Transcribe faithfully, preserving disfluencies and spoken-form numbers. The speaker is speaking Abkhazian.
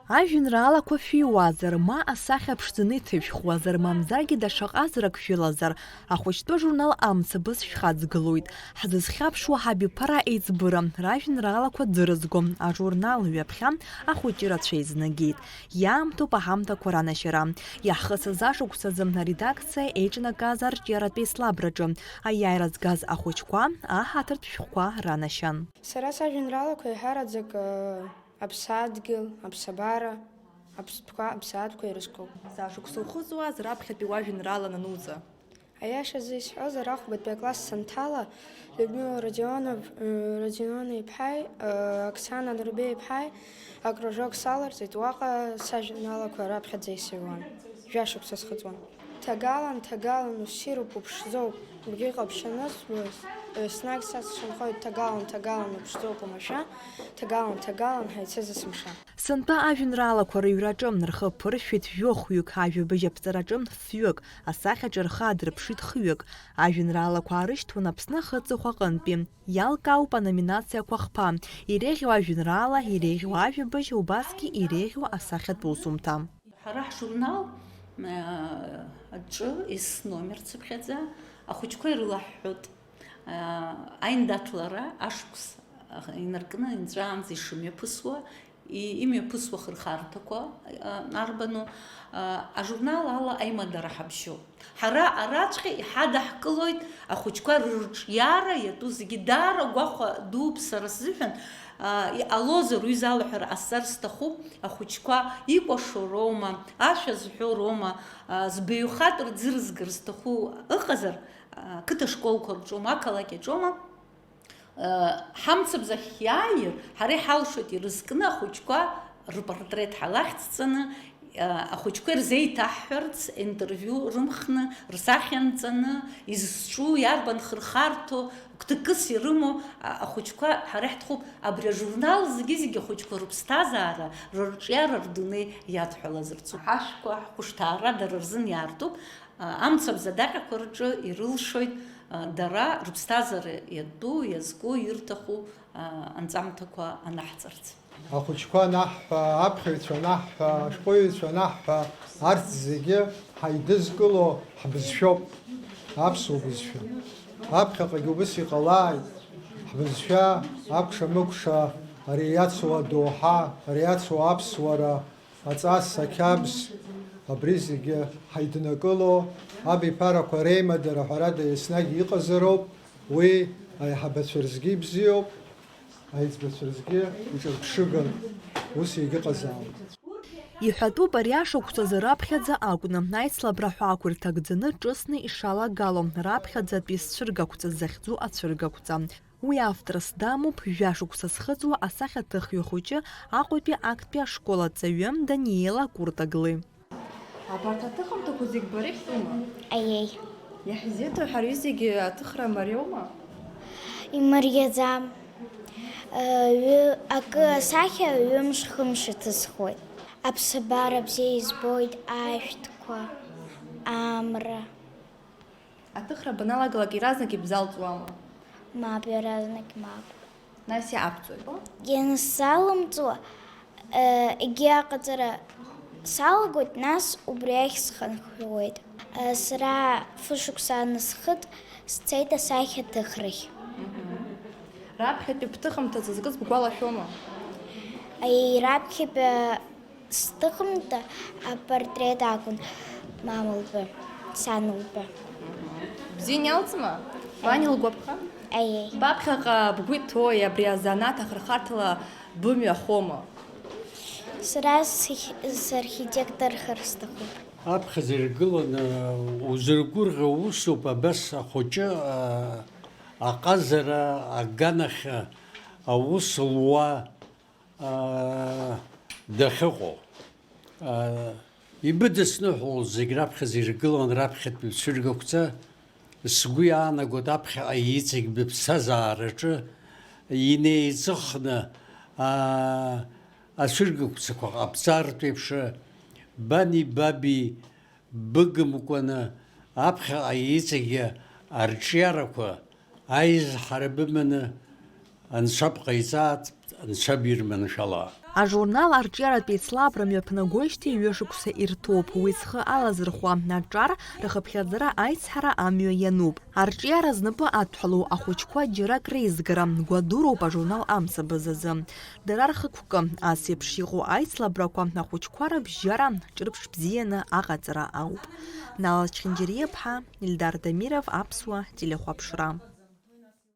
Ажәеинраалақәа шәиуазар, ма асахьа ԥшӡаны иҭышәхуазар, мамзаргьы даҽа ҟазарак шәылазар, ахәыҷтәы ажурнал Амцабз шәхаҵгылоит. Ҳзызхьаԥшуа ҳабиԥара еиҵбыра, ражәеинраалақәа ӡырызго ажурнал ҩаԥхьа ахәыҷы рацәа изнагеит. Иаамҭоуп аҳамҭақәа ранашьара. Иаҳхысыз ашықәсазы аредакциа еиҿнакааз арҿиаратә еицлабраҿы аиааира згаз ахәыҷқәа аҳаҭыртә шәҟәқәа ранашьан. Сара сажәеинраалақәа еиҳараӡак, э, аԥсадгьыл, аԥсабара, аԥстәқәа, аԥсаатәқәа ирызкуп. Заа шықәса ухыҵуаз раԥхьатәи уажәеинраала анануҵа? Аиашазы исҳәозар, ахәбатәи акласс санҭала, Людмила Родионов-, э, Родион-иԥҳаи, э, Оксана Нурбеи-иԥҳаи акружок саларҵеит, уаҟа сажәеинраалақәа раԥхьаӡа исыҩуан. Жәашықәса схыҵуан. Ҭагалан, ҭагалан, уссируп, уԥшӡоуп, убри ҟаԥшьаны сгәы, еснагь са сшанхоит, ҭагалан, ҭагалан, уԥшӡоуп уамашәа, ҭагалан, ҭагалан, ҳаицыз есымша. Сынтәа ажәеинраалақәа рыҩраҿы рхы ԥыршәеит жәохәҩык, ажәабжь аԥҵараҿы фҩык, асахьаҿы рхы аадырԥшит хҩык. Ажәеинраалақәа аарышьҭуан Аԥсны ахы аҵыхәа аҟынтәи. Иалкаауп аноминациақәа хԥа, иреиӷьу ажәеинраала, иреиӷьу ажәабжь, убасгьы иреиӷьу асахьатә усумҭа. Ҳара ҳжурнал, э, аҿы есномер цыԥхьаӡа ахәыҷқәа ирылаҳҳәоит, э, аиндаҭлара ашықәс, э, инаркны инҵәаанӡа ишымҩаԥысуа, и-, имҩаԥысуа хырхарҭақәа, э, арбану, э, ажурнал ала аимадара ҳабжьоуп. Ҳара араҵәҟьа иҳадаҳкылоит ахәыҷқәа рырҿиара иатәу зегьы. Даара гәахәа дууп сара сзыҳәан, аа, иҟалозар, уи залҳәар ҟасҵар сҭахуп, ахәыҷқәа икәашо роума, ашәа зҳәо роума, аа, збаҩхатәра ӡырзгар зҭаху ыҟазар, аа, қыҭа школқәа рҿоума, ақалақь аҿоума, Ҳамцабз ахь иааир, ҳара иҳалшоит ирызкны ахәыҷқәа рпортрет ҳалахьҵҵаны, ахәыҷқәа ирзеиҭаҳҳәарц, интервиу рымхны, рсахьа нҵаны, изызҿу, иарбан хырхарҭоу, гәҭакыс ирымоу ахәыҷқәа ҳара иаҳҭахуп. Абри ажурнал зегьы-зегьы ахәыҷқәа рыԥсҭазаара, рырҿиара, рдунеи иадҳәалазарц. Ҳашәқәа, ҳхәышҭаара дара рзын иаартуп. Амцабз адаҟьақәа рҿы ирылшоит, дара рыԥсҭазаара иатәу, иазку, ирҭаху анҵамҭақәа анаҳҵарц. Ахәыҷқәа анаҳҳәа, аԥхьаҩцәа анаҳҳәа, ашәҟәыҩҩцәа анаҳҳәа, арҭ зегьы ҳаидызкыло ҳбызшәоуп, аԥсуа бызшәа. Аԥхьаҟагьы убыс иҟалааит, ҳбызшәа акәша-мыкәша, ари иацу адоуҳа, ари иацу аԥсуара, аҵас, ақьабз, абри зегьы ҳаиднакыло, абиԥарақәа реимадара, ҳәарада, еснагь иҟазароуп, уи аиҳабацәа рзгьы ибзиоуп, аиҵбацәа рзгьы иҿырԥшыган, ус егьыҟазаауам. Иҳәатәуп, ари ашықәсазы раԥхьаӡа акәны, аицлабра ҳәа ақәырҭагӡаны ҿысны ишалагало, раԥхьаӡатәи сцәыргақәҵа захьӡу ацәыргақәҵа. Уи авторс дамоуп жәашықәса зхыҵуа асахьаҭыхҩы хәыҷы Аҟәатәи актәи ашкол аҵаҩы Даниела Куртаглы. Абарҭ аҭыхымҭақәа зегь бара ишәтәума? Аиеи. Иаҳзеиҭоу ҳара зегьы аҭыхра мариоума? Имариаӡам. Ҩы-, акы асахьа ҩымш-хымш иҭысхуеит. Аԥсабара бзиа избоит, ашәҭқәа, амра. Аҭыхра баналагалак, иаразнак ибзалҵуама? Мап, иаразнак мап. Нас иаабҵоит. Иансалымҵуа, э, егьи аҟаҵара салагоит, нас убри ахь схынҳәуеит. Э, сара фышықәса анысхыҵ, сцеит асахьаҭыхрахь. Мгм. Раԥхьатәи бҭыхымҭа зызкыз бгәалашәома? Аиеи, раԥхьатәи Сҭыхымҭа апортрет акәын мамылтәы, санылтәы. Бзианы иалҵма? Ваниа лгәаԥха? Аиеи. Баԥхьаҟа бгәы иҭоуи абри азанааҭ ахырхарҭала бымҩахома? Сара схь-, сархитекторхар сҭахуп. Аԥхьаӡа иргыланы узыргәырӷьо усуп абас ахәыҷы, а, аҟазара аганахь аус луа, аа, дахьыҟоу. Аа, ибыдысныҳәалоз зегь раԥхьаӡа иргылан раԥхьатәи цәыргақәҵа, сгәы иаанагоит аԥхьаҟа иҵегь быԥсҭазаараҿы инеиҵыхны, аа, ацәыргақәҵақәа ҟабҵартә еиԥш, бани баби быгымкәаны аԥхьаҟа иҵегьы арҿиарақәа аизҳара быманы Анцәа бҟаиҵааит, Анцәа бирманшәала. Ажурнал арҿиаратә еицлабра мҩаԥнагоижьҭеи ҩышықәса ирҭоуп. Уи зхы алазырхәа аҿар рхыԥхьаӡара аицҳара амҩа иануп. Арҿиара знапы адҳәалоу ахәыҷқәа џьарак реизгара гәадуроуп ажурнал Амцабз азы. Дара рхықәкы, ас еиԥш иҟоу аицлабрақәа ахәыҷқәа рыбжьара ҿырԥш бзианы аҟаҵара ауп. Нала Чхинџьариа-ԥҳа, Ильдар Дамиров, Аԥсуа телехәаԥшра.